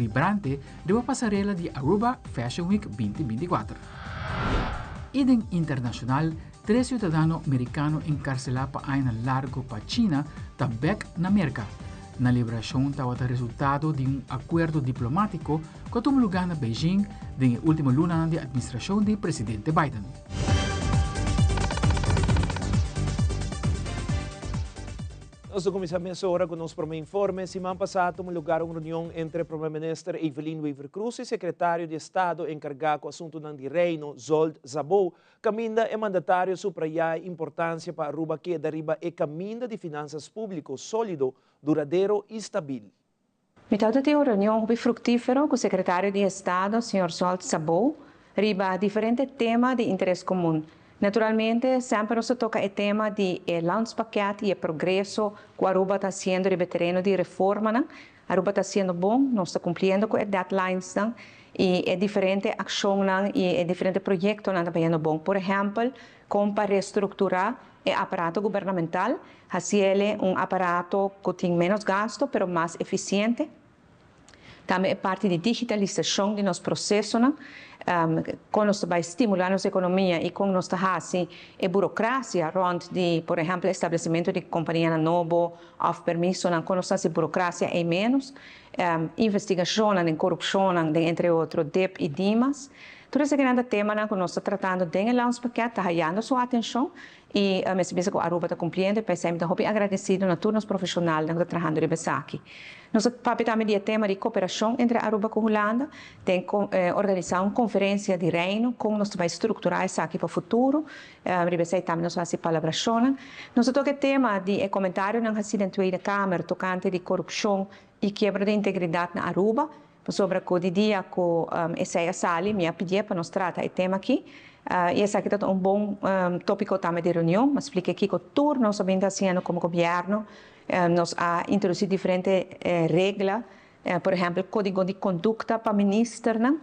vibrante riba pasarela di Aruba Fashion Week 2024. Y den internacional, tres ciudadano Mericano encarcela pa aña largo pa China ta bek na Merca. Nan liberacion tabata resultado di un acuerdo diplomatico cu a tuma luga na Beijing den e ultimo lunanan di administracion di presidente Biden. Nos ta cuminsa mesora cu nos prome informe. Siman pasa a tuma lugar un reunion entre Prome Minister Evelyn Wever-Croes y Secretario di Estado encarga cu asuntonan di Reino, Zsolt Szabó, caminda e mandatario subraya e importancia pa Aruba keda riba e caminda di finanzas publico solido, duradero y stabil. Mi tabata tin un reunion hopi fructifero cu Secretario di Estado, señor Zsolt Szabó, riba diferente tema di interes comun. Naturalmente, semper nos ta toca e tema di e landspakket y e progreso cu Aruba ta haciendo riba e tereno di reformanan. Aruba ta haciendo bon, nos ta cumpliendo cu e deadlinesnan y e diferente accionnan y e diferente proyectonan ta bayendo bon. Por ehempel, con pa reestructura e aparato gubernamental, haciele un aparato cu tin menos gasto pero mas eficiente. Tambe e parti di digitalisacion di nos procesonan, con nos ta bay stimula nos economia y con nos ta haci e burocracia rond di, por ehempel, establecimento di companianan nobo of permisonan, con nos ta haci burocracia ey menos, investigacionnan den corupcionnan den entre otro dip y dimas. Tur esakinan ta temanan cu nos ta tratando den e landspakket, ta hayando su atencion y mester bisa cu Aruba ta cumpliendo y p'esey mi ta hopi agradecido na tur nos profesionalnan cu ta trahando riba esaki. Nos ta papia tambe di e tema di cooperacion entre Aruba cu Hulanda, den organisa un conferencia di Reino con nos ta bay structura esaki pa futuro, riba esey tambe nos a haci palabracionnan. Nos ta toca e tema di e comentarionan haci den Tweede Kamer tocante di corupcion y kiebra di integridad na Aruba, Pasobra cu di dia cu esey a sali, mi a pidié pa nos trata e tema aki. Y esaki ta un bon topico tambe di reunion. Mi a splica kico tur nos a bin ta haciendo como gobierno. Nos a introduci diferente regla, por ehempel codigo di conducta pa ministernan.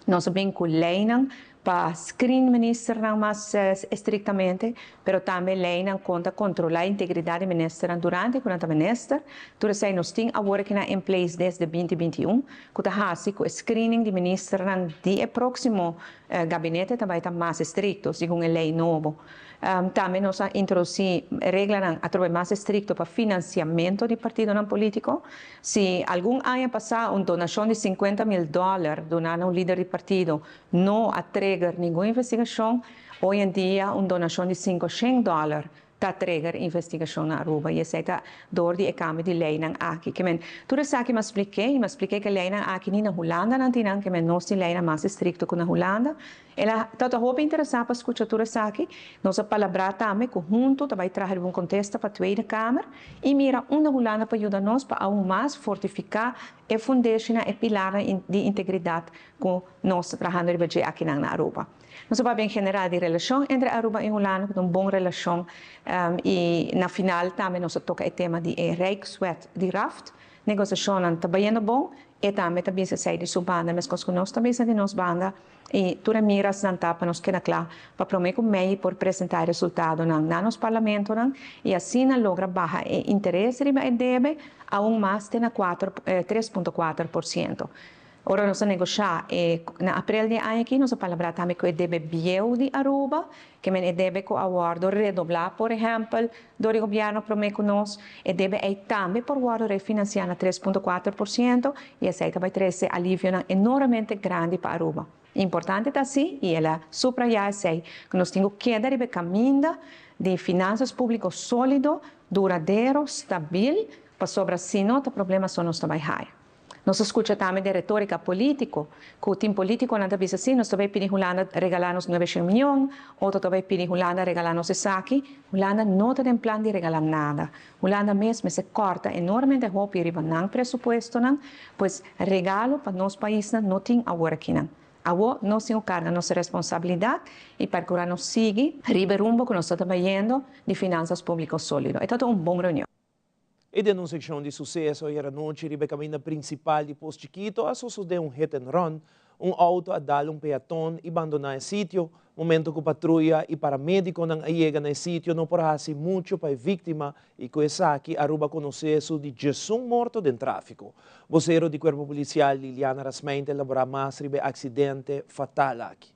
Nos a bin cu leynan pa screen ministernan mas estrictamente, pero tambe leynan con ta controla integridad di ministernan durante cu nan ta minister. Tur esey nos tin awor aki nan in place desde 2021, cu ta haci cu e screening di ministernan di e proximo gabinete ta bay ta mas estricto, segun e ley nobo. Tambe nos a introduci reglanan atrobe mas estricto pa financiamento di partidonan politico. Si algun aña pasá un donashon di 50,000 dòler duná na un lider di partido no a trigger ningun investigashon, hoy en dia un donashon di 500 dòler ta trigger investigashon na Aruba i esei ta dor di e kambio di leinan aki. Ke men tur esaki mi a splik'é i mi a splik'é ku e leinan aki ni na Hulanda nan tin nan, ke men nos tin leinan mas estrikto ku na Hulanda. El a tabata hopi interesá pa skucha tur esaki. Nos a palabrá tambe ku huntu ta bai traha riba un kontesta pa Tweede Kamer i mira unda Hulanda por yuda nos pa aun mas fortifiká e fundeshinan, e pilarnan di integridat ku nos ta trahando riba dje akinan na Aruba. Nos a papia en general di relashon entre Aruba i Hulanda ku ta un bon relashon i na final tambe nos a toka e tema di e Rijkswet di Raft. Negosiashonnan ta bayendo bon, e tambe ta bisa esei di su banda meskos ku nos ta bisa di nos banda. I tur e mirasnan ta pa nos keda kla pa promé ku mei por presentá e resultadonan na nos parlamentonan i asina logra baha e interes riba e debe aun mas te na kuater, 3.4%. Ora nos a negoshá e na aprel di e aña aki nos a palabrá tambe ku e debe bieu di Aruba, ke men e debe ku a wòrdu redoblá por ehèmpel dor di gobièrnu promé ku nos, e debe ei tambe por wòrdu refinansiá na 3.4% i esei ta bai trese alivionan enormemente grandi pa Aruba. Importante ta así, i el a subrayá esei, ku nos tin ku keda riba e kaminda di finansas públiko sólido, duradero, stabil, pasobra si no ta problema so nos ta bai haya. Nos a skucha tambe den retórika polítiko ku tin polítikonan ta bisa si nos ta bai pidi Hulanda regalá nos 900 mion, otro ta bai pidi Hulanda regalá nos esaki. Hulanda no ta den plan di regalá nada. Hulanda mes mester kòrta enormemente hopi riba nan presupuestonan, pues regalo pa nos paisnan no tin awor akinan. Awor nos tin ku karga nos responsabilidat i perkurá nos sigui riba e rumbo ku nos ta bayendo di finansas públiko sólido. E tabata un bon reunion. E den un sekshon di suseso ayera nochi riba e kaminda prinsipal di Pos Chikito a sosodé un hit and run. Un auto a dal un peaton y bandona e sitio. Momento cu patruya y paramediconan a yega na e sitio no por a haci mucho pa e victima y cu esaki Aruba conoce su di djesun morto den trafico. Vocero di Cuerpo Policial Liliana Rasmijn ta elabora mas riba e accidente fatal aki.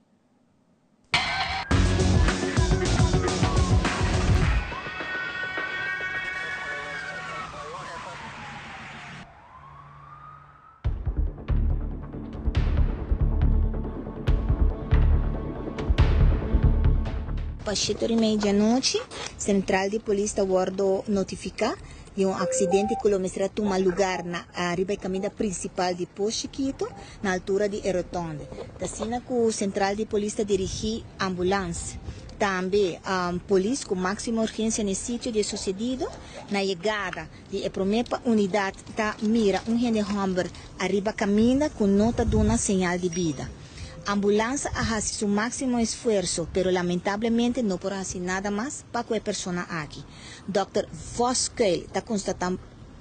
Pa shete ora y media djanochi, Central di Polis ta wordo notifica di un accidente cu lo mester a tuma lugar na ariba e caminda principal di Pos Chiquito, na altura di e rotonde. Ta asina cu Central di Polis ta dirigi ambulans. Tambe polis cu maximo urgencia na e sitio di e sucedido. Na yegada di e prome pa unidad ta mira un hende homber ariba caminda cu no ta duna señal di bida. Ambulans a haci su maximo esfuerzo pero lamentablemente no por haci nada mas pa cu e persona aki. Dòkter Voskuil ta constata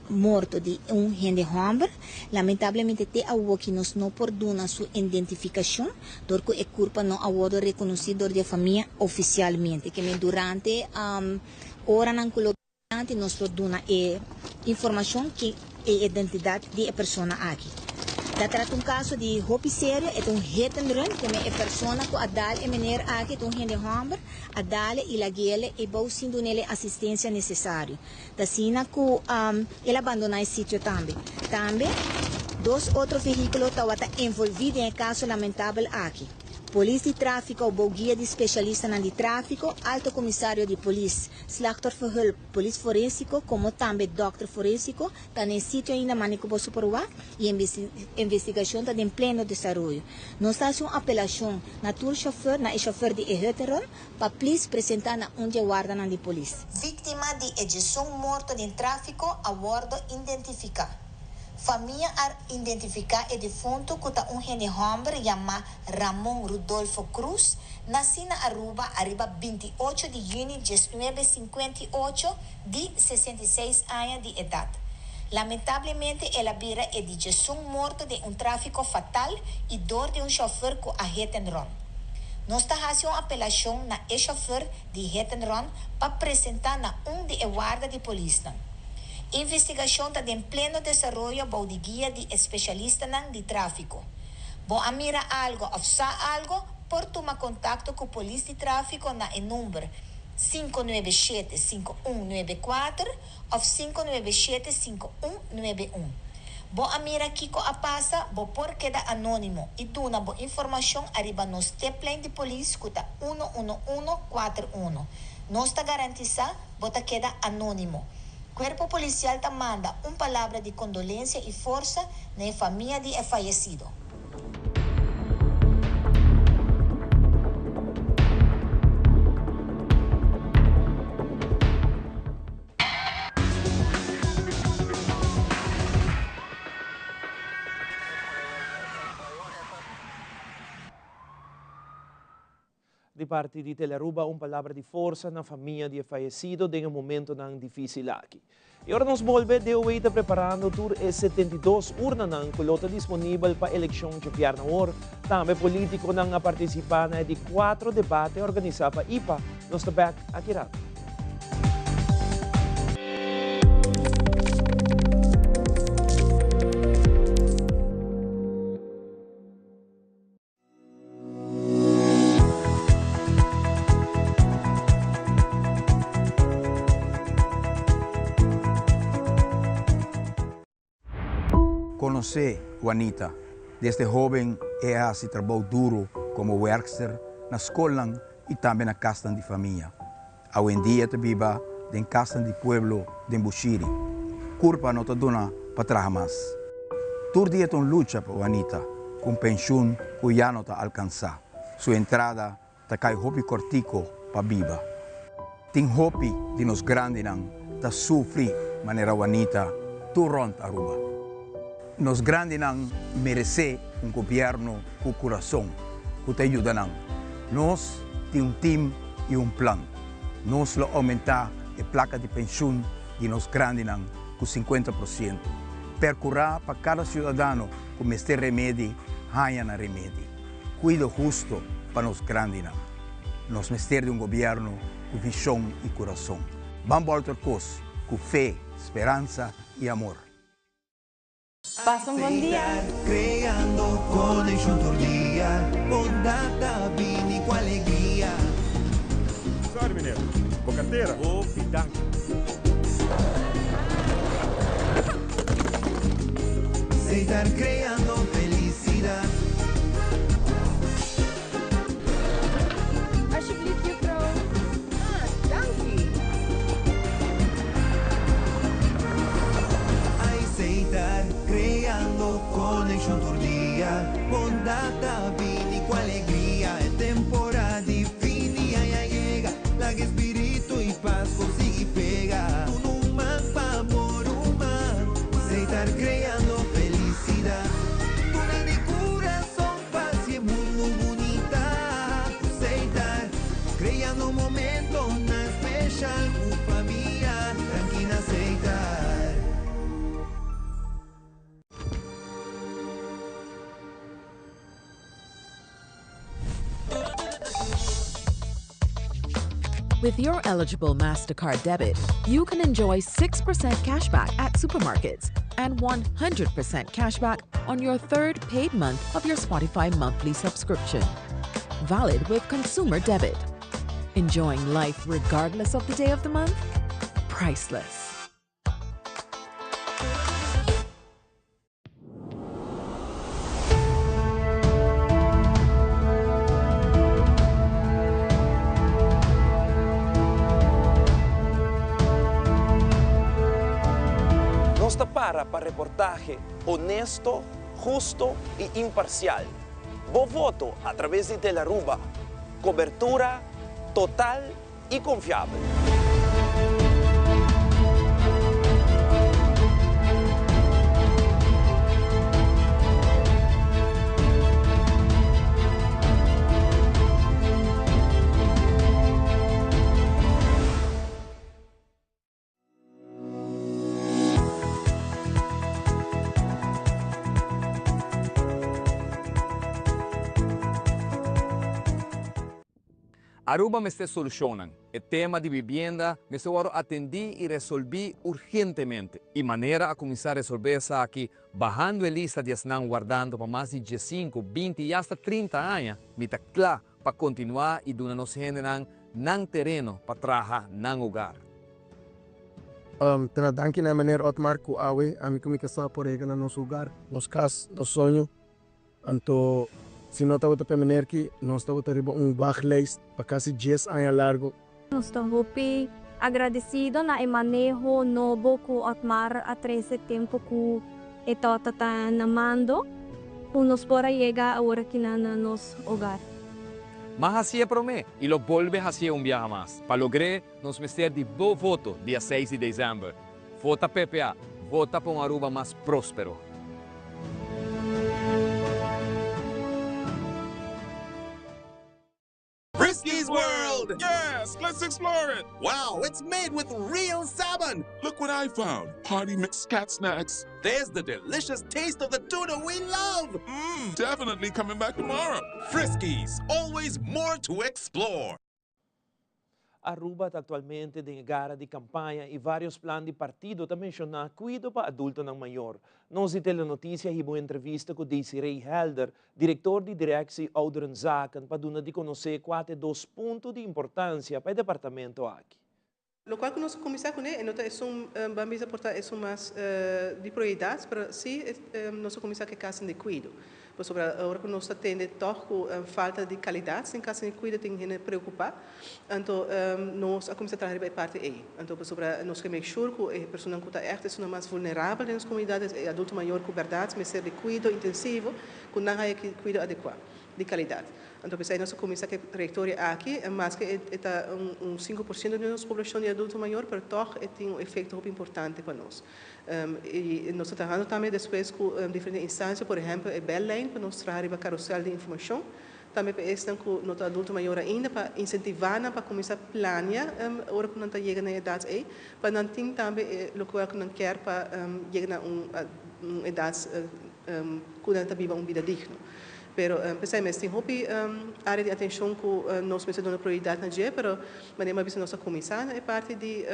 morto di un hende homber. Lamentablemente te awoki nos no por duna su indentificacion dor cu e curpa no a wordo reconoci dor di e famia oficialmente. Keme durante oranan cu lo Antes nos lo duna e informacion ki e identidad di e persona aki. Ta trata un caso di hopi serio, e ta un hit and run, keme e persona cu a dal e meneer aki ta un hende homber, a dale y laguele y bou sin dunele e asistencia necesario. Ta asina cu el a bandona e sitio tambe. Tambe dos otro vehiculo tawata envolvi den e caso lamentabel aki. Polis di trafico bou guia di specialistanan di trafico, Alto Comisario di Polis, Slachtofferhulp, Polis Forensico como tambe Dokter Forensico ta na e sitio ainda mane cu boso por wak y investigacion ta den pleno desaroyo. Nos ta haci un apelacion na tur chofer, na e chofer di e Huttenrun pa please presenta na un di e wardanan di polis. Victima di e djesun morto den trafico a wordo identifica. Famia a identifica e defunto cu ta un hende homber yama Ramon Rudolfo Cruz, nací na Aruba ariba 28 di juni 1958, di 66 aña di edad. Lamentablemente el a bira e di djesun morto den un tráfiko fatal i dor di un shòfer ku a hit and run. Nos ta hasi un apelashon na e shòfer di hit and run pa presentá na un di e warda di polisnan. Investigashon ta den pleno desaroyo bou di guia di e spesialistanan di tráfiko. Bo a mira algo òf sa algo, por tuma kontakto ku polis di tráfiko na e number 597 5194 òf 597 5191. Bo a mira kiko a pasa? Bo por keda anónimo i duna bo informashon ariba nos tiplijn di polis ku ta uno uno uno kuater uno. Nos ta garantisá bo ta keda anónimo. Kuerpo Polisial ta manda un palabra di kondolensia i forsa na e famia di e fayesido. Di parti di Telearuba un palabra di forsa na famia di e fayecido den e momentonan dificil aki. Y ora nos bolbe, DOW ta preparando tur e 72 urnanan cu lo ta disponibel pa eleccion djabièrnè awor. Tambe politiconan a participa na e di cuatro debate organisa pa ipa. Nos ta bek aki rato. Konosé Juanita. Desde hóben e a hasi trabou duru komo wèrkster na skolnan i tambe na kasnan di famia. Awendia ta biba den kasnan di pueblo den Bushiri. Kurpa no ta duna pa traha mas. Tur dia ta un lucha pa Juanita ku un penshun ku ya no ta alkansá. Su entrada ta kai hopi kòrtiko pa biba. Tin hopi di nos grandinan ta sufri manera Juanita tur rònt Aruba. Nos grandinan meresé un gobièrnu ku kurason ku ta yuda nan. Nos tin un tim i un plan. Nos lo oumentá e plaka di penshun di nos grandinan ku 50 por siento. Perkurá pa kada siudadano ku mester remedi haña nan remedi. Kuido husto pa nos grandinan. Nos mester di un gobièrnu ku vishon i kurason. Ban bòlter kos ku fe, speransa i amor. Pasa un bon dia. Creando conexion tur dia, bondad ta bini cu alegria. Sorry meneer, bo cartera. Hopi danki. Setar creando felicidad. Alsjeblieft juffrouw. Ah, danki. Setar, creando conexion tur dia. Bondad ta bini cu alegria. E temporada di fin di aña a yega. Laga espiritu y Pasco sigui pega. Duna un man pa bo ruman. Setar, creando felicidad. Duna di curason pa haci e mundo bunita. Cu Setar, creando momentonan special cu famia. Danki na Setar. With your eligible Mastercard debit, you can enjoy 6% cashback at supermarkets and 100% cashback on your third paid month of your Spotify monthly subscription. Valid with consumer debit. Enjoying life regardless of the day of the month? Priceless. Nos ta para pa reportahe honesto, husto y imparcial. Bo voto a traves di Telaruba. Cobertura total y confiabel. Aruba mester solucionnan. E tema di bibienda mester wòrdu atendí i resolbí urgentemente. I manera a kuminsá resolbé esaki bahando e lista di esnan wardando pa mas di diesinku, binti i asta trinta aña, mi ta kla pa kontinuá i duna nos hendenan nan tereno pa traha nan hogar. Ta na danki na meneer Otmar ku awe ami ku mi kasá por yega na nos hogar, nos kas, nos soño. Anto si no tabata pa e meneer ki, nos tabata riba un wachtlijst pa kasi dies aña largo. Nos ta hopi agradecido na e maneho nobo cu Otmar a trece tempo cu e tata ta na mando, cu nos por a yega awor aki na nos hogar. M'a hacié promé y lo bolbe hacié un biaha mas. Pa logr'é, nos mester di bo voto dia seis di december. Vota PPA, vota pa un Aruba mas prospero. Frisky's World! Yes, let's explore it! Wow, it's made with real salmon! Look what I found! Party mix cat snacks. There's the delicious taste of the tuna we love! Mmm, definitely coming back tomorrow. Friskies, always more to explore! Aruba ta aktualmente den e gara di kampaña i vários plan di partido ta menshoná kuido pa adultonan mayor. Nos di Telenoticia hiba un entrevista ku Desiree Helder, direktor di Directie Ouderenzaken pa duna di konosé kua ta e dos punto di importansia pa e departamento aki. Lokual ku nos a kuminsá kuné e no ta esun, ban bisa por ta esun mas di prioridad, pero sí nos a kuminsá ku e kasen di kuido. Pasobra ora ku nos ta tende tòg ku falta di kalidat den kasen di kuido tin hende preokupá, anto nos a kuminsá traha riba e parti ei. Anto pasobra nos ke make sure ku e personanan ku ta ègt esunnan mas vulnerabel den nos komunidat, e adulto mayor ku bèrdat mester di kuido intensivo, ku nan haya kuido adekuá. di kalidat. Anto p'esei nos a kuminsá ku e trayektoria aki, maske e ta un 5% di nos poblashon di adulto mayor, pero tòg e tin un efekto hopi importante pa nos. I nos ta trahando tambe despues ku diferente instansia, por ehèmpel e bèllijn pa nos traha riba karusèl di informashon, tambe pa esnan ku no ta adulto mayor ainda, pa insentivá nan pa kuminsá plania ora ku nan ta yega na e edat ei, pa nan tin tambe e lokual ku nan kier pa yega na un edat. Ku nan ta biba un bida digno. Pero p'esei mes tin hopi área di atenshon ku nos mester duna prioridat na dje, pero manera mi a bisa nos a kuminsá na e parti di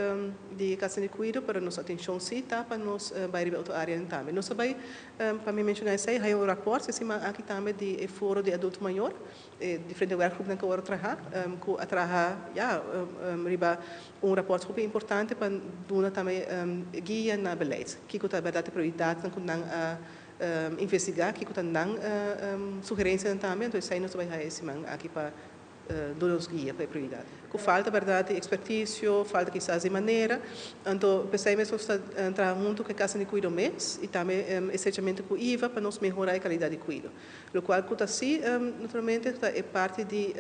di kasnan di kuido, pero nos atenshon sí ta pa nos bai riba e otro áreanan tambe. Nos a bai, pa mi menshoná esei, haya un rapòrt e siman aki tambe di e foro di adulto mayor, e diferente werkgroepnan ku a wòrdu traha, ku a traha ya riba un rapòrt hopi importante pa duna tambe guia na beleid, kiko ta bèrdat e prioridatnan ku nan a investigá, kiko ta nan sugerensianan tambe, anto esei nos ta bai haya e siman aki pa duna nos guia pa e prioridat. Ku falta bèrdat di ekspertisio, falta kisas di manera, anto p'esei mes nos ta traha huntu ku e Kasa di Kuido mes i tambe estrechamente ku IVA pa nos mehorá e kalidat di kuido. Locual cu ta si, naturalmente, ta e parti di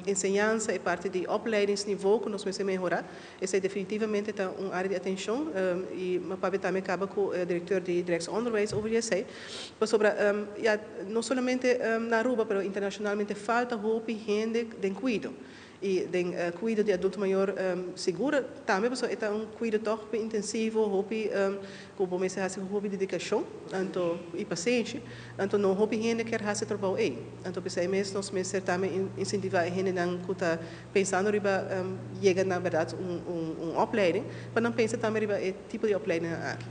enseñansa, e parti di opleidingsniveau cu nos mester mehora. Esey definitivamente ta un area di atencion y mi a papia tambe caba cu e directeur di Directie Onderwijs over di esey. Pasobra, ya, no solamente na Aruba, pero internacionalmente falta hopi hende den cuido. Y den cuido di adulto mayor sigur tambe pasobra e ta un cuido toch hopi intensivo, hopi cu bo mester haci cu hopi dedicacion anto y pasenshi, anto no hopi hende kier haci e trabou ey. Anto p'esey mes nos mester tambe incentiva e hendenan cu ta pensando riba yega na berdad un opleiding pa nan pensa tambe riba e tipo di opleidingnan aki.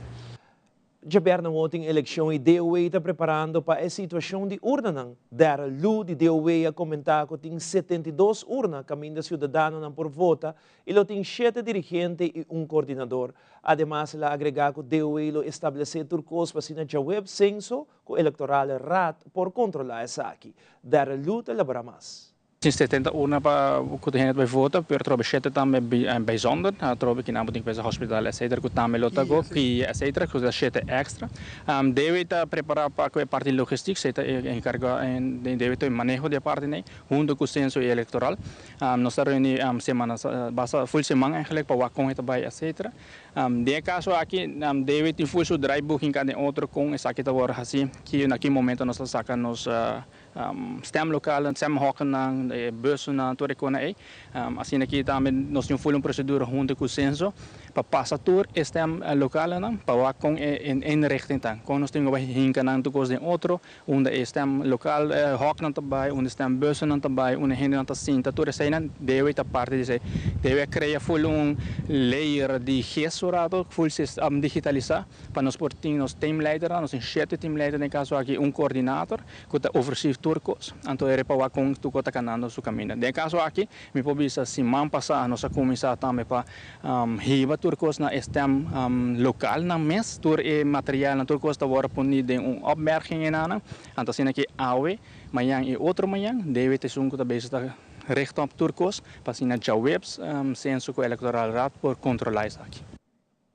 Djabièrnè wou tin elekshon i DOW ta preparando pa e situashon di urnanan. Darrel Loo di DOW a komentá ku tin 72 urna kaminda siudadanonan por vota i lo tin shete dirigente i un koordinador. Ademas el a agregá ku DOW lo establesé tur kos pa asina djaweb senso ku Electorale Raad por kontrolá esaki. Darrel Loo ta elaborá mas. Tin 70 urna pa ku ta hende ta bai vota, pero trobe shete tambe bijzonder, trobe kinan bo tin ku pensa hospital etcetera ku tambe lo ta go, kia etcetera, ku ta shete extra. Dewe ta prepara pa ku e parti logistiek, esei ta enkarga dewe ta e maneho di e parti nei, hunto ku senso i elektoral. Nos ta reuni semana basta ful siman eigenlijk pa wak kon e ta bai etcetera. Den e kaso aki dewe tin ful su draaiboek hinka den otro kon esaki ta wòrdu hasi, ki na ki momento nos ta saka nos Stemlokalen, stemhokkennan, e busnan, tur e kona ei. Asina ki tambe nos tin ful un prosedura huntu ku Censo pa pasa tur e stemlokalennan pa wak kon e inrichting ta. Kon nos tin ku bai hinka nan tur kos den otro, unda e stemlokal hòknan ta bai, unda e stembusnan ta bai, unda e hendenan ta sinta, tur eseinan debe ta parti di esei. Debe a krea ful un layer di gis un rato, ful digitalisá pa nos por tin nos teamleidernan, nos tin shete teamleider den e kaso aki, un koordinator. Ku ta ofresí tur kos, anto e repa wak kon tur kos ta kanando su kaminda. Den e kaso aki, mi por bisa siman pasá nos a kuminsá tambe pa hiba tur kos na e stèm lokalnan mes. Tur e materialnan, tur kos ta wòrdu poní den un opmerking enanan. Anto asina ki awe, mañan i otro mañan debe ta esun ku ta bezig ta richt op tur kos pa asina djaweps Senso ku Electoral Raad por kontrolá esaki.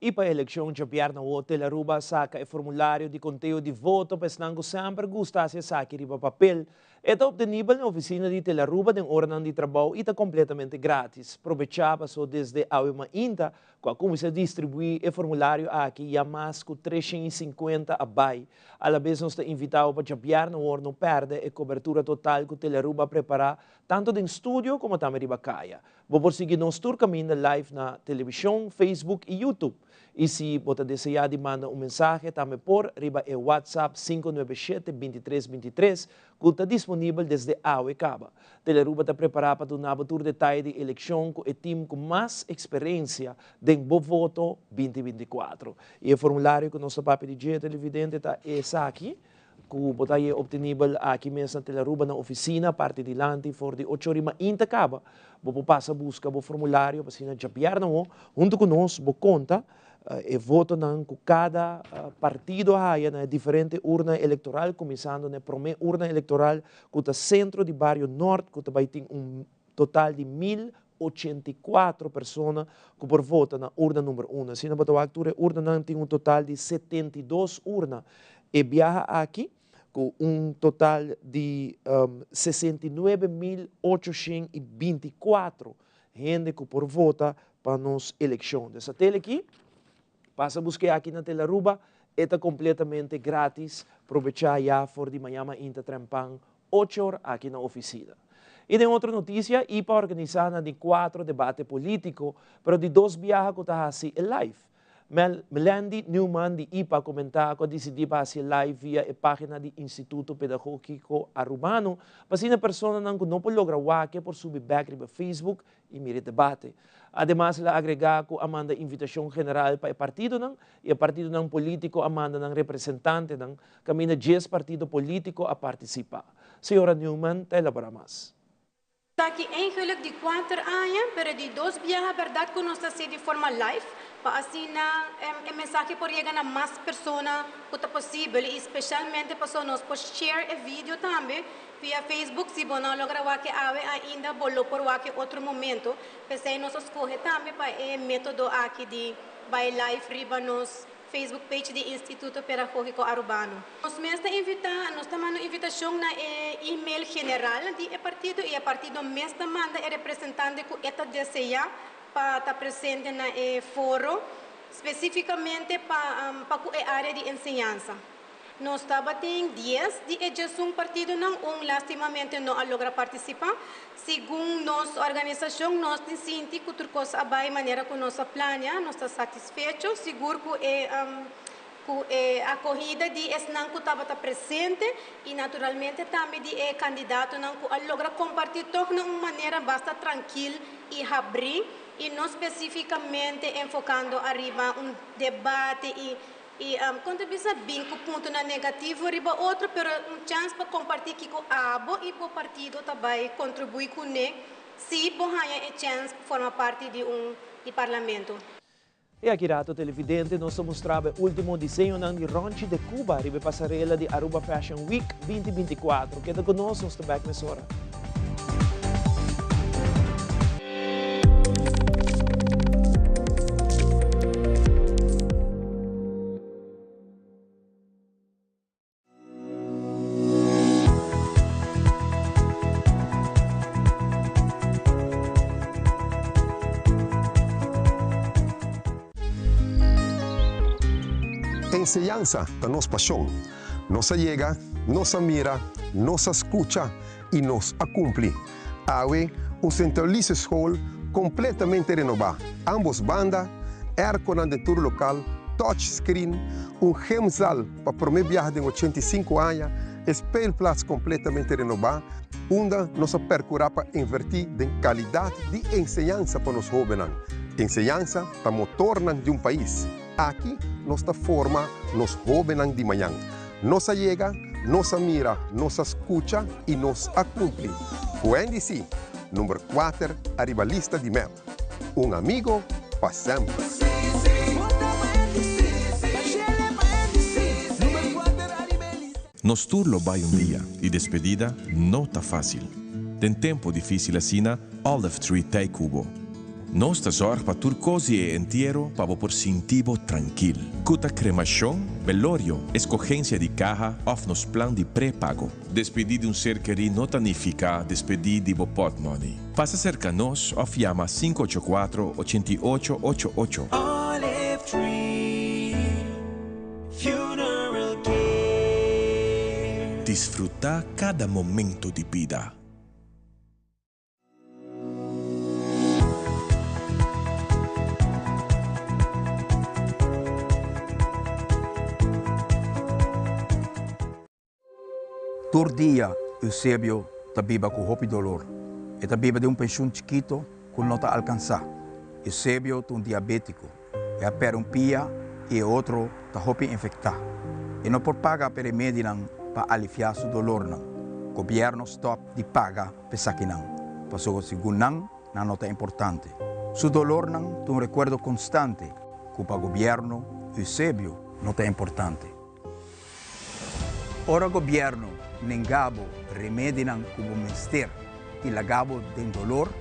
I pa elekshon djabièrnè awor Tele Aruba a saka e formulario di konteo di voto pa esnan ku semper gusta hasi esaki riba papel. E ta optenibel na ofisina di Tele Aruba den oranan di trabou i ta kompletamente gratis. Probechá paso desde awe mainta ku a kuminsá distribuí e formulario aki ya mas ku 350 a bai. Alabes nos ta invitá bo pa djabièrnè awor no pèrdè e kobertura total ku Tele Aruba a prepará tantu den studio komo tambe riba kaya. Bo por sigui nos tur kaminda live na televishon, Facebook i YouTube. I si bo ta deseá di manda un mensahe tambe por riba e WhatsApp 597 23 23 ku ta disponibel desde awe kaba. Telearuba ta prepará pa duna bo tur detaye di elekshon ku e tim ku mas eksperensia den bo voto 2024. I e formulario ku nos ta papia di dje televidente ta esaki. Ku bo ta haña optenibel aki mes na Telaruba na ofisina parti dilanti for di ocho ori mainta kaba. Bo por pasa buska bo formulario pa asina djabièrnè awo huntu ku nos bo konta e votonan ku kada partido a haya na e diferente urna elektoral kuminsando na e promé urna elektoral ku ta sentro di bario Nort ku ta bai tin un total di 1084 persona ku por vota na urna number uno. Asina bo ta wak tur e urnanan tin un total di 72 urna. E biaha aki ku un total di 69.824 hende ku por vota pa nos elekshon. Des atel aki, pasa busk'é aki na Telaruba, e ta kompletamente gratis. Probechá ya for di mañan mainta trempan ocho or aki na oficina. Y den otro noticia, ipa a organisa na di cuatro debate politico, pero di dos biaha cu ta haci e live. Mel Melandy Newman di ipa a komentá ku a disidí pa hasi e live via e página di Instituto Pedagógiko Arubano pa asina personanan ku no por logra wak por subi bèk riba Facebook i mira e debate. Ademas el a agregá ku a manda invitashon general pa e partidonan i e partidonan polítiko a manda nan representantenan kaminda djes partido polítiko a partisipá. Señora Newman ta elaborá mas. Esaki eigenlijk di kuater aña, pero di dos biaha bèrdat ku nos ta hasi di forma live pa asina e mensahe por yega na mas persona ku ta posibel i spesialmente pasobra nos por share e video tambe via Facebook. Si bo no a logra wak e awe ainda bo lo por wak e otro momento. P'esei nos a skohe tambe pa e metodo aki di bai live riba nos Facebook page di Instituto Pedagógico Arubano. Nos mes ta invitá, nos ta manda un invitashon na e email general di e partido i e partido mes ta manda e representante ku e ta deseá pa ta presente na e foro, spesífikamente pa pa ku e área di enseñansa. Nos tabatin dies di e djesun partidonan, un lastimamente no a logra partisipá. Segun nos organisashon nos tin sinti ku tur kos a bai manera ku nos a plania, nos ta satisfecho, sigur ku e ku e akohida di esnan ku tabata presente i naturalmente tambe di e kandidatonan ku a logra kompartí tòg na un manera basta trankil i habrí i no spesífikamente enfokando ariba un debate i I kon ta bisa bin ku puntonan negativo riba otro, pero un chans pa kompartí kiko abo i bo partido ta bai kontribuí kuné si bo haña e chèns pa forma parti di un di parlamento. E aki rato televidente nos ta mustra bo e ultimo diseñonan di Ronchi de Cuba riba e pasarela di Aruba Fashion Week 2024. Keda ku nos, nos ta bek mesora. Enseñansa ta nos pasion. Nos a yega, nos a mira, nos a scucha y nos a cumpli. Awe, un Centralische School completamente renoba, ambos banda, airconan den tur local, touch screen, un gymzaal pa prome biaha den 85 aña, e speelplaats completamente renoba, unda nos a percura pa inverti den calidad di enseñansa pa nos hobennan. Enseñansa ta motornan di un pais. Aki nos ta forma nos hobennan di mañan. Nos a yega, nos a mira, nos a skucha i nos a kumpli. Ku NDC, number kuater ariba lista di mep. Un amigo pa semper. Nos tur lo bai un dia y despedida no ta facil. Den tempo dificil asina, Olive Tree t'ey cu bo. Nos ta zorg pa tur cos di e entiero pa bo por sinti bo trankil. Cu ta cremacion, belorio, escogencia di caha of nos plan di prepago. Despedi di un ser keri no ta nifica despedi di bo potmoney. Pasa cerca nos of yama 584 88 88. Olive Tree Funeral Care. Disfruta cada momento di bida. Tur dia Eusebio ta biba ku hopi dolor. E ta biba den un penshun chikito ku no ta alkansá. Eusebio ta un diabétiko. E a pèrdè un pia i e otro ta hopi infektá. E no por paga pa e remedinan pa aliviá su dolornan. Gobièrnu stòp di paga p'esakinan, pasobra segun nan, nan no ta importante. Su dolornan ta un rekuerdo konstante ku pa gobièrnu Eusebio no ta importante. Ora gobièrnu nenga bo remedinan ku bo mester i laga bo den dolor,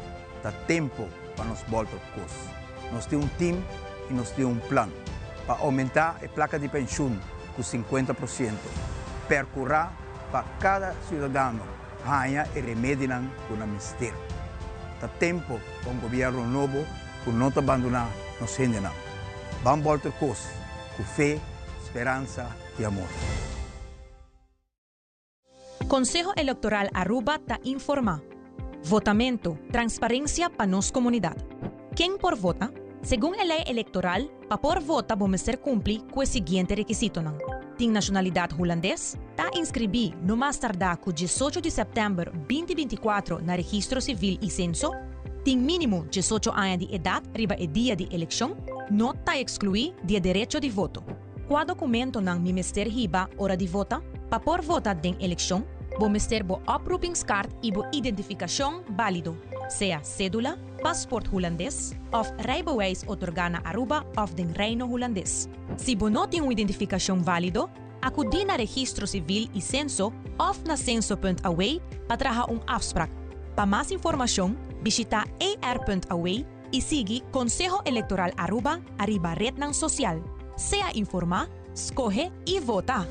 ta tempu pa nos bòlta op kos. Nos tin un tim i nos tin un plan pa oumentá e plaka di penshun ku sinkuenta por siento, perkurá pa kada siudadano haña e remedinan ku nan mester. Ta tempu pa un gobièrnu nobo ku no ta bandoná nos hendenan. Ban bòlta kos ku fe, speransa i amor. Conseho Electoral Aruba ta informa. Votamento, transparencia pa nos comunidad. Ken por vota? Segun e lei elektoral, pa por vota bo mester kumpli ku e siguiente rekisitonan, tin nashonalidat hulandes, ta inskribí no mas tardá ku diesocho di sèptèmber 2024 na Registro Sivil i Senso, tin mínimo diesocho aña di edat riba e dia di elekshon, no ta ekskluí di e derecho di voto. Kua dokumentonan mi mester hiba ora di vota? Pa por vota den elekshon, bo mester bo oproepingskaart i bo identifikashon bálido, sea sédula, pasport hulandes òf rijbewijs otorgá na Aruba òf den Reino Hulandes. Si bo no tin un identifikashon válido, akudí na Registro Sivil i Senso òf na Censo.aw pa traha un afsprak. Pa mas informashon, bishitá er.aw i sigui Konseho Elektoral Aruba ariba retnan sosial. Sea informá, skohe i vota!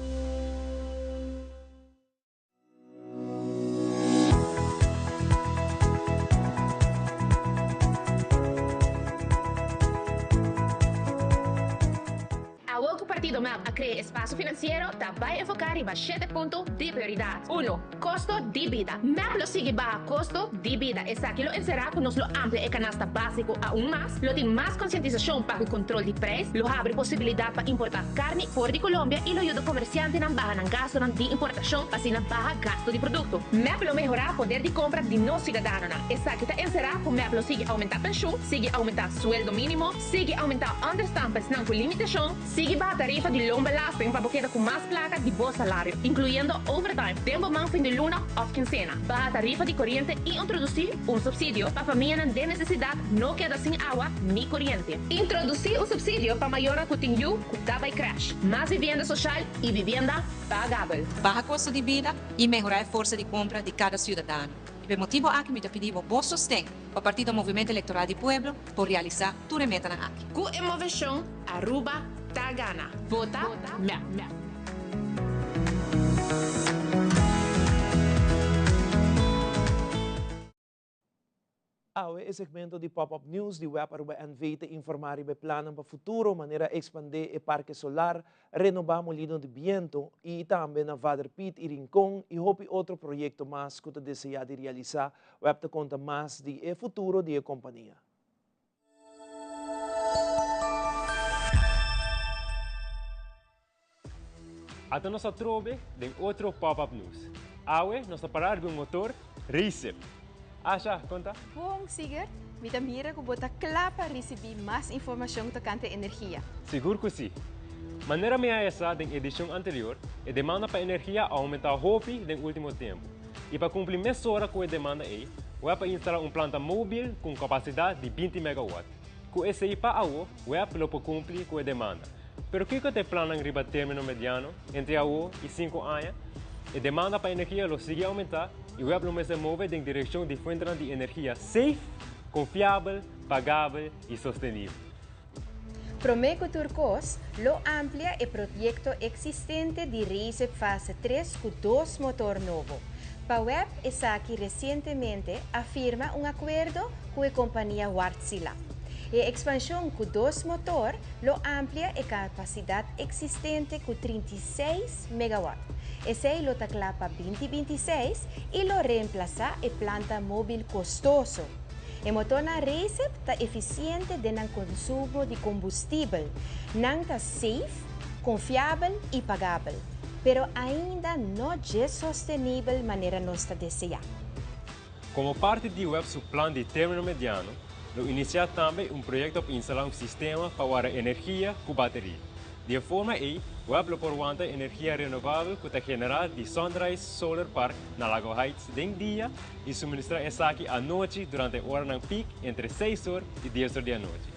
Awor ku Partido mep a krea espacio finansiero ta bai enfoká riba shete punto di prioridat. Uno, Kosto di bida. Mep lo sigui baha kosto di bida. Esaki lo enserá ku nos lo amplia e kanasta básiko aun mas, lo tin mas konsientisashon pa ku kontrol di preis, lo habri posibilidat pa importá karni for di Colombia i lo yuda komersiantenan baha nan gastunan di importashon pa asina baha gastu di produkto. Mep lo mehorá poder di kompra di nos siudadanonan. Esaki ta enserá ku mep lo sigui oumentá penshun, sigui oumentá sueldo mínimo, sigui oumentá ònderstan pa esnan ku limitashon, sigui baha tarifa di loonbelasting pa bo keda ku mas plaka di bo salario, inkluyendo overtime, den bo man fin di luna òf kinsena, baha tarifa di koriente i introdusí un supsidio pa famianan den nesesidat no keda sin awa ni koriente. Introdusí un supsidio pa mayornan ku tin yu ku ta bai krèsh, mas vivienda soshal i vivienda pagabel. Baha kosto di bida i mehorá e forsa di kompra di kada siudadano. I pa e motibu aki mi ta pidi bo bo sosten pa Partido Movimento Elektoral di Pueblo por realisá tur e metanan aki. Ku e moveshon Aruba ta gana. Vota mep. Awe e segmento di Pop Up News di Web Aruba NV ta informa riba e plannan pa futuro manera expande e parke solar, renoba molino di biento y tambe na Vader Piet y Rincon y hopi otro proyecto mas cu ta desea di realisa. Web ta conta mas di e futuro di e compania. Ata nos atrobe den otro Pop Up News. Awe nos ta para riba un motor Recip. Asha, kon ta? Bon, Sigurd. Mi ta mira ku bo ta kla pa risibí mas informashon tokante energia. Sigur ku sí. Manera mi a hesa den edishon anterior, e demanda pa energia a oumentá hopi den último tempu. I pa kumpli mesora ku e demanda ei, web a instalá un planta móbil ku un kapasidat di 20 megawatt. Ku esei pa awo, web lo por kumpli ku e demanda. Pero kiko ta e plannan riba término mediano, entre awo i sinku aña? E demanda pa energia lo sigui oumentá i web lo mester move den direkshon di fuentenan di energia safe, konfiabel, pagabel i sostenibel. Promé ku tur kos, lo amplia e proyekto eksistente di Recip Fase tres ku dos motor nobo. Pa web esaki resientemente a firma un akuerdo ku e kompania Wärtsilä. E ekspanshon ku dos motor lo amplia e kapasidat eksistente ku 36 megawatt. Esei lo ta kla pa 2026 i lo reemplasá e planta móbil kostoso. E motornan Recip ta efisiente den nan konsumo di kombustibel. Nan ta safe, konfiabel i pagabel, pero ainda no dje sostenibel manera nos ta deseá. Komo parti di web su plan di término mediano, lo inisiá tambe un proyekto pa instalá un sistema pa wara energia ku bateria. Di e forma ei, web lo por wanta energia renovabel ku ta generá di Sunrise Solar Park na Lago Heights den dia i suministrá esaki anochi durante e oranan pik entre seis or i dies or di anochi.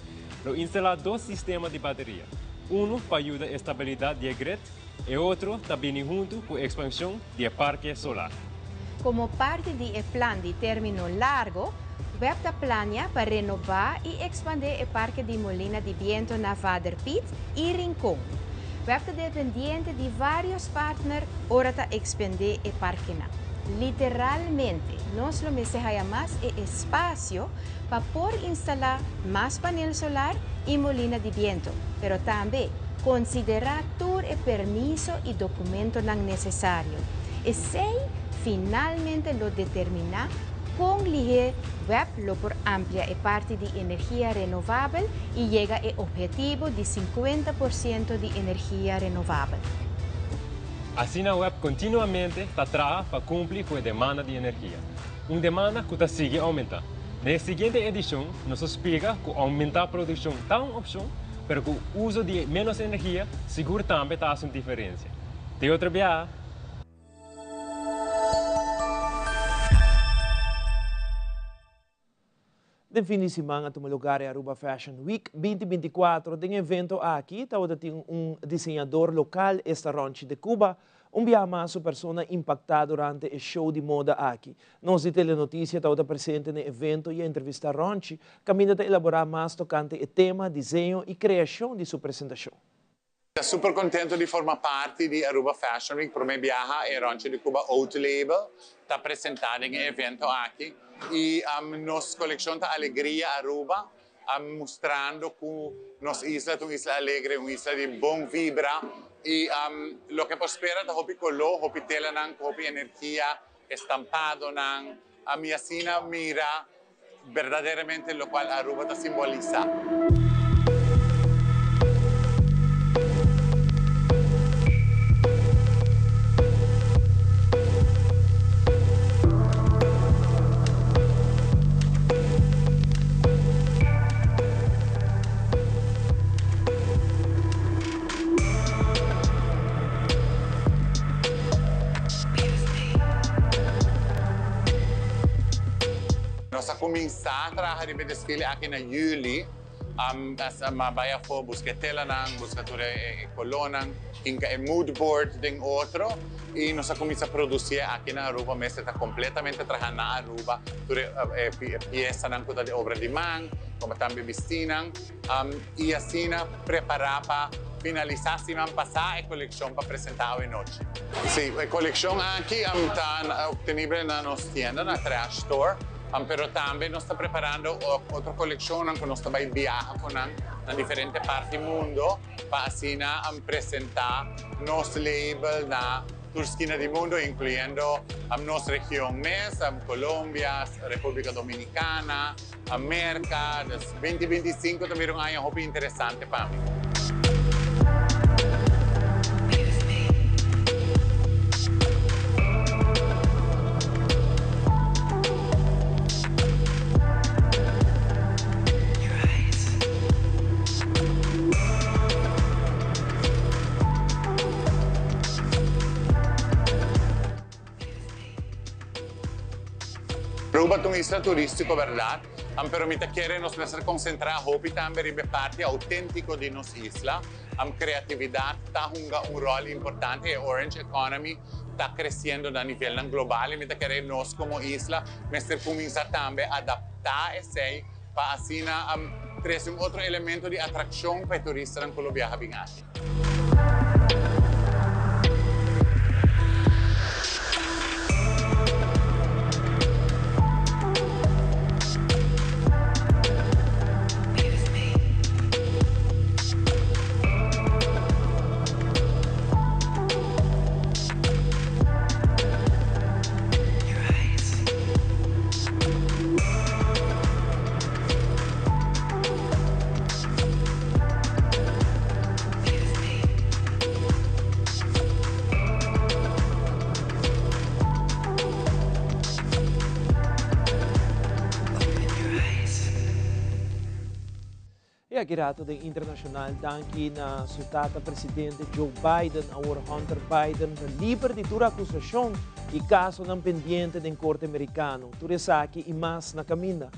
Lo instalá dos sistema di bateria, unu pa yuda e stabilidat di e grid, E otro ta bini huntu ku ekspanshon di e parke solar. Komo parti di e plan di término largo, web ta plania pa renobá i ekspandé e parke di molina di biento na Vader Piet i Rincon. Web ta dependiente di vários partner ora ta ekspandé e parkenan. Literalmente, nos lo mester haya mas e espasio pa por instalá mas panel solar i molina di biento, pero tambe konsiderá tur e permiso i dokumentonan nesesario. Esei finalmente lo determiná Kon lihé web lo por amplia e parti di energia renovabel i yega e ophetivo di 50% di energia renovabel. Asina web kontinuamente ta traha pa kumpli ku e demanda di energia. Un demanda ku ta sigui oumentá. Den e siguiente edishon nos lo splika ku oumentá produkshon ta un opshon, pero ku uso di ménos energia sigur tambe ta hasi un diferensia. Te otro biaha! Den fin di siman a tuma lugar e Aruba Fashion Week 2024. Den e evento aki tabata tin un diseñador local, esta Ronchi de Cuba. Un biaha mas su persona impacta durante e show di moda aki. Nos di Telenoticia tabata presente n'e evento y a entrevista Ronchi, caminda ta elabora mas tocante e tema, diseño y creacion di su presentacion. Ta super contento di forma parti di Aruba Fashion Week, prome biaha e Ronchi di Cuba Haute Label ta presenta den e evento aki y nos coleccion ta Alegria Aruba mustrando cu nos isla ta un isla alegre, un isla di bon vibra y loke por spera ta hopi colo, hopi telanan cu hopi energia, estampadonan, mi asina mira Berdaderamente locual Aruba ta simbolisa. Nos a kuminsá traha riba e desfile aki na yüli. A bai afó buska e telanan, buska tur e kolónan, hinka e moodboard den otro i nos a kuminsá produsí aki na Aruba. Mester ta kompletamente traha na Aruba tur e piesanan ku ta di obra di man, komo tambe bistínan. I asina prepará pa finalisá siman pasá e kolekshon pa presentá awe nochi. Sí, e kolekshon aki ta optenibel na nos tienda, na Trash Store, pero tambe nos ta preparando otro kolekshonnan ku nos ta bai biaha ku nan na diferente parti mundo pa asina presentá nos label na tur skina di mundo, inkluyendo nos region mes, Colombia, Repúblika Dominikana. Merca, dus 2025 ta bira un aña hopi interesante pa mi. Aruba ta un isla turístiko bèrdat, pero mi ta kere nos mester konsentrá hopi tambe riba e parti outéntiko di nos isla. Kreatividat ta hunga un ròl importante, e orange economy ta kresiendo na nivelnan global i mi ta kere nos komo isla mester kuminsá tambe adaptá esei pa asina trese un otro elemento di atrakshon pa e turistanan ku lo biaha bin aki. E aki rato den internacional danki na su tata presidente Joe Biden, awor Hunter Biden ta liber di tur acusacion y casonan pendiente den corte Mericano. Tur esaki y mas na caminda.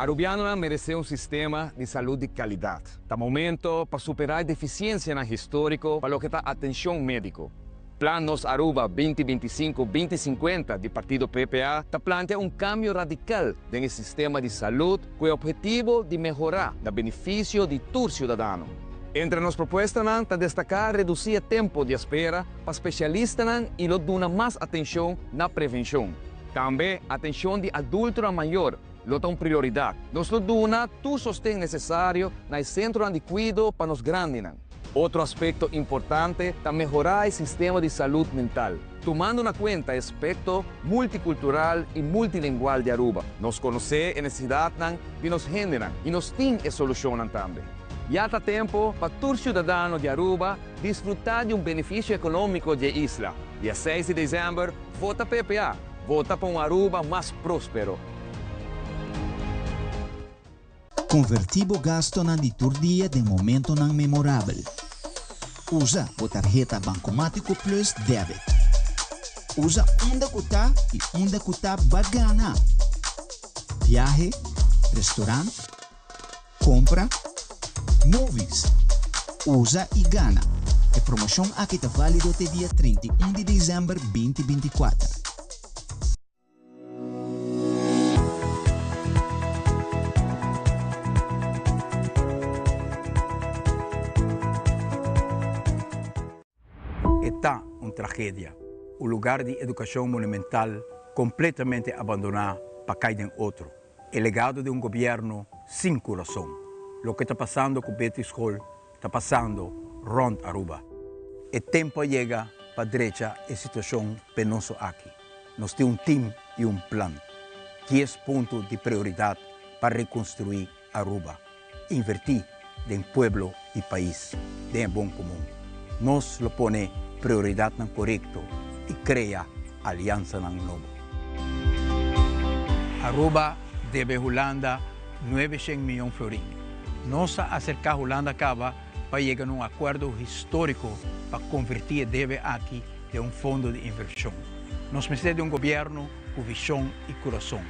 Arubianonan merece un sistema di salud di calidad. Ta momento pa supera e deficiencianan historico pa loke ta atencion medico. Plan Nos Aruba 2025, 2050 di partido PPA ta plantea un cambio radical den e sistema di salud cu e obhetivo di mehora na beneficio di tur ciudadano. Entre nos propuestanan ta destaká redusí e tempu di espera pa spesialistanan i lo duna mas atenshon na prevenshon. Tambe atenshon di adultonan mayor lo ta un prioridat. Nos lo duna tur sosten nesesario na e sentronan di kuido pa nos grandinan. Otro aspekto importante ta mehorá e sistema di salud mental, tumando na kuenta e aspekto multikultural i multilingual di Aruba. Nos konosé e nesesidatnan di nos hendenan i nos tin e solushonnan tambe. Ya ta tempu pa tur siudadano di Aruba disfrutá di un benefisio ekonómiko di e isla. Dia seis di desèmber, vota PPA! Vota pa un Aruba mas próspero! Konvertí bo gastonan di tur dia den momentonan memorabel. Usa bo tarheta Bancomático Plus Debit. Usa unda ku ta i unda ku ta ba gana. Biahe, restaurant, kompra, movies. Usa i gana. E promoshon aki ta válido te dia 31 di desèmber 2024. E ta un tragedia. Un lugar di educacion monumental completamente abandona pa cay den otro. E legado di un gobierno sin curason. Loke ta pasando cu Betty School ta pasando rond Aruba. E tempo a yega pa drecha e situacion penoso aki. Nos tin un team y un plan. Dies punto di prioridad pa reconstrui Aruba. Inverti den pueblo y pais, den e bon comun. Nos lo pone prioridadnan corecto y crea alianzanan nobo. Aruba debe Hulanda nuebeshen miyon florin. Nos a acerca Hulanda caba pa yega na un acuerdo historico pa converti e debe aki den un fondo di inversion. Nos mester di un gobierno cu vision y curason.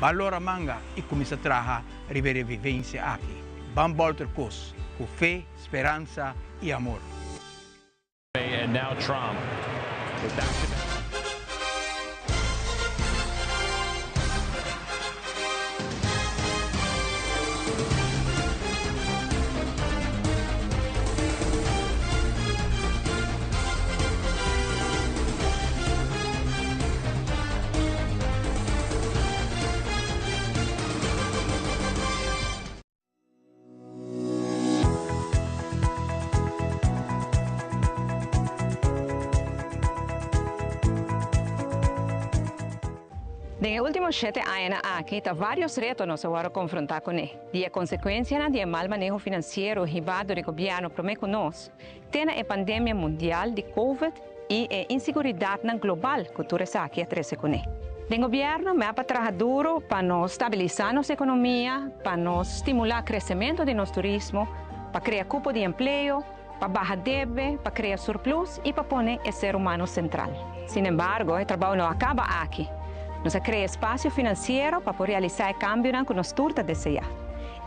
Ban lora manga y cuminsa traha riba e revivencia aki. Ban bolter cos cu fe, speransa y amor. And now Trump with back to back. Den e ultimo shete añanan aki ta varios reto nos a wòrdu konfrontá kuné. Di e konsekuensianan di e mal maneho finansiero hibá dor e gobièrnu promé ku nos, te na e pandemia mundial di Covid i e insiguridatnan global ku tur esaki a trese kuné. Den gobièrnu mep a traha duru pa nos stabilisá nos ekonomia, pa nos stimulá kresementu di nos turismo, pa krea kupo di empleo, pa baha debe, pa krea surplus i pa pone e ser humano sentral. Sinembargo, e trabou no a kaba aki. Nos a krea espasio finansiero pa por realisá e kambionan ku nos tur ta deseá.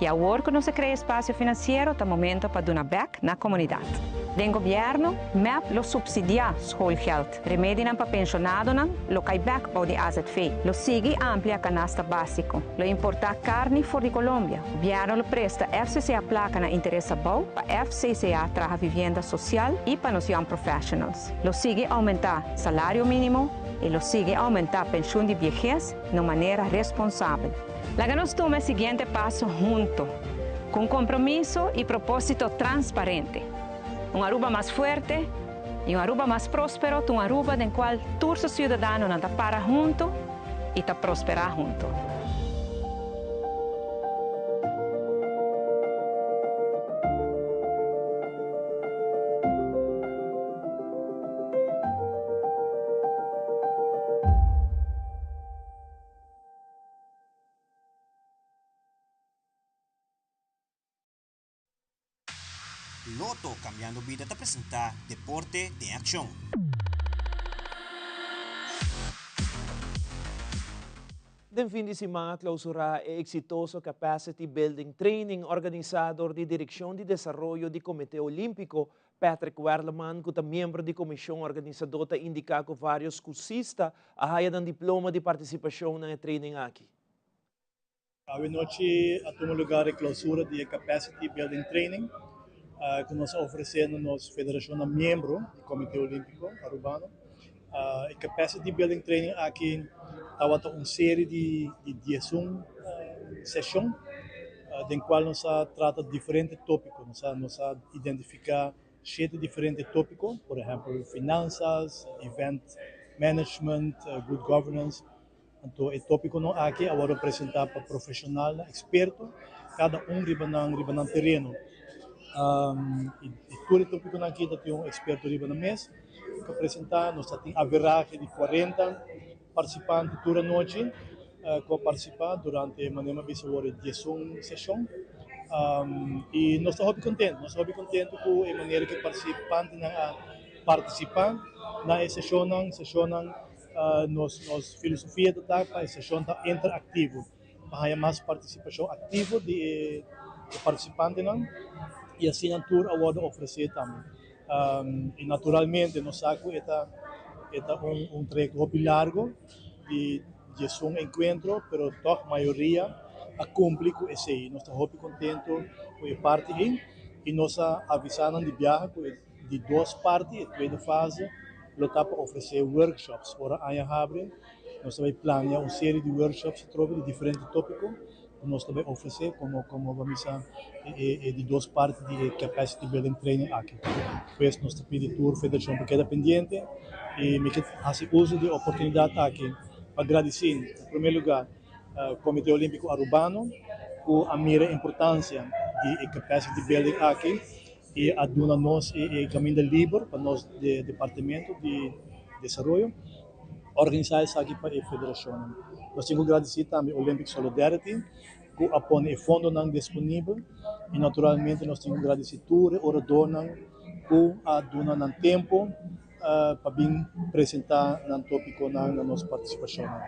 I awor ku nos a krea espasio finansiero ta momento pa duna bèk na komunidat. Den gobièrnu, mep lo supsidiá schoolgeld, remedinan pa penshonadonan lo kai bèk bou di azv, lo sigui amplia kanasta básiko, lo importá karni for di Colombia, gobièrnu lo presta FCCA plaka na interes abou pa FCCA traha vivienda sosial i pa nos young professionals, lo sigui oumentá salario mínimo i lo sigui oumentá penshun di biehes na un manera responsabel. Laga nos tuma e siguiente paso hunto, cu un compromiso y proposito transparente. Un Aruba mas fuerte y un Aruba mas prospero ta un Aruba den cual tur su ciudadanonan ta para hunto y ta prospera hunto. Lotto Cambiando Bida ta presenta Deporte den Accion. Den fin di siman a clausura e exitoso Capacity Building Training organisa dor di Direccion di Desaroyo di Comite Olimpico Patrick Werleman, ku ta miembro di komishon organisadó ta indiká ku vários kursista a haya nan diploma di partisipashon na e training aki. Awe nochi a tuma lugar e klousura di e Capacity Building Training. ku nos a ofresé na nos federashonnan miembro di Komité Olímpiko Arubano. E capacity building training aki tabata un serie di 11 seshon den kual nos a trata diferente tópiko. Nos a identifiká shete diferente tópiko, por ehèmpel finansas, event management, good governance. Anto e tópikonan aki a wòrdu presentá pa profeshonalnan, eksperto, kada un riba nan riba nan tereno. I tur e tópikonan aki ta tin un eksperto riba nan mes ku a presentá. Nos ta tin averahe di 40 partisipante tur anochi ku a partisipá durante manera mi a bisa awor e 11 seshon. I nos ta hopi kontentu, nos ta hopi kontentu ku e manera ku e partisipantenan a partisipá na e seshonnan, seshonnan. Nos nos filosofia ta ta pa e seshon ta interaktivo, pa haña mas partisipashon aktivo di e partisipantenan i asina tur a wòrdu ofresé tambe. I naturalmente nos sa ku e ta e ta un un trayekto hopi largo di 11 enkuentro, pero tòg mayoria a kumpli ku esei. Nos ta hopi kontentu ku e parti ei i nos a avisá nan di biaha ku e Di dos parti, e tweede fase lo ta pa ofresé workshops. Ora aña habri, nos ta bai plania un serie di workshops atrobe di diferente tópiko ku nos ta bai ofresé komo komo bo misa e di dos parti di e capacity building training aki. Pues nos ta pidi tur federashon pa keda pendiente i mi ke hasi uso di e oportunidat aki pa gradisí na promé lugá Comité Olímpiko Arubano ku a mira e importansia di e capacity building aki. E a duna nos e kaminda liber pa nos departamento di desaroyo organisá esaki pa e federashonnan. Nos tin ku gradisí tambe Olympic Solidarity ku a pone e fondonan disponibel i naturalmente nos tin ku gradisí tur e oradornan ku a duna nan tempu pa bin presentá nan tópikonan na nos partisipashonnan.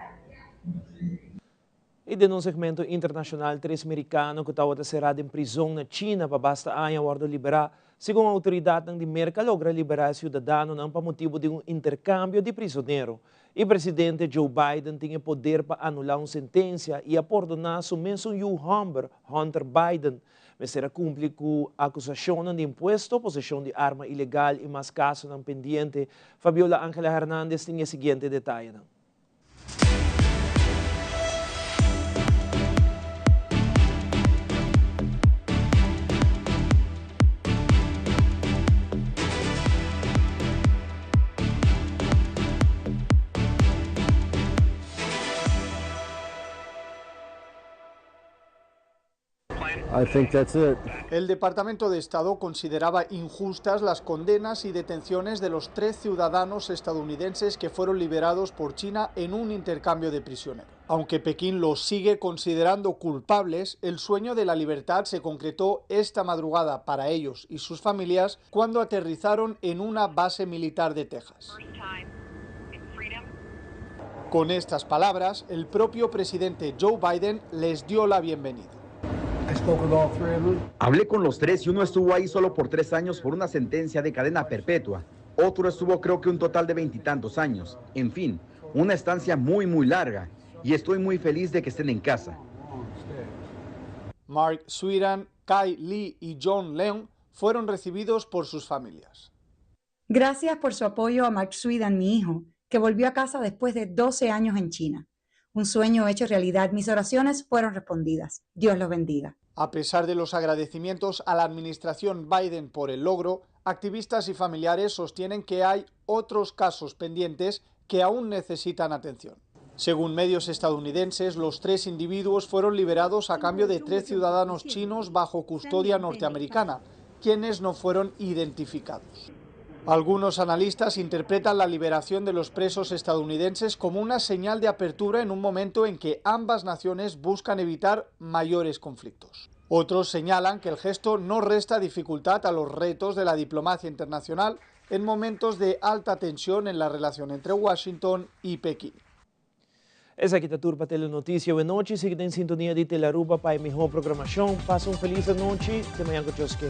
I den un segmento internashonal tres merikano ku tabata será den prizon na China pa basta aña a wòrdu liberá. Segun outoridatnan di Merka logra liberá e siudadanonan pa motibu di un interkambio di prizonero. I presidente Joe Biden tin e poder pa anulá un sentensia i a pordoná su mesun yu hòmber, Hunter Biden. Mester a kumpli ku akusashonnan di impuesto, poseshon di arma ilegal i mas kasonan pendiente. Fabiola Angela Hernandez tin e siguiente detayenan. El Departamento de Estado consideraba injustas las condenas y detenciones de los tres ciudadanos estadounidenses que fueron liberados por China en un intercambio de prisioneros. Aunque Pekín los sigue considerando culpables, el sueño de la libertad se concretó esta madrugada para ellos y sus familias cuando aterrizaron en una base militar de Texas. Con estas palabras, el propio presidente Joe Biden les dio la bienvenida. Hablé con los tres y uno estuvo ahí solo por tres años por una sentencia de cadena perpetua. Otro estuvo creo que un total de veintitantos años. En fin, una estancia muy, muy larga. Y estoy muy feliz de que estén en casa. Mark Suiran, Kai Lee y John Leung fueron recibidos por sus familias. Gracias por su apoyo a Mark Suidan, mi hijo, que volvió a casa después de 12 años en China. Un sueño hecho realidad. Mis oraciones fueron respondidas. Dios los bendiga. A pesar de los agradecimientos a la administración Biden por el logro, activistas y familiares sostienen que hay otros casos pendientes que aún necesitan atención. Según medios estadounidenses, los tres individuos fueron liberados a cambio de tres ciudadanos chinos bajo custodia norteamericana, quienes no fueron identificados. Algunos analistas interpretan la liberación de los presos estadounidenses como una señal de apertura en un momento en que ambas naciones buscan evitar mayores conflictos. Otros señalan que el gesto no resta dificultad a los retos de la diplomacia internacional en momentos de alta tensión en la relación entre Washington y Pekín. Esaki ta tur pa Telenoticia awe nochi. Sigui den sintonia di Telearuba pa e miho programacion. Pasa un feliz anochi. Te mañan cu Dios ke.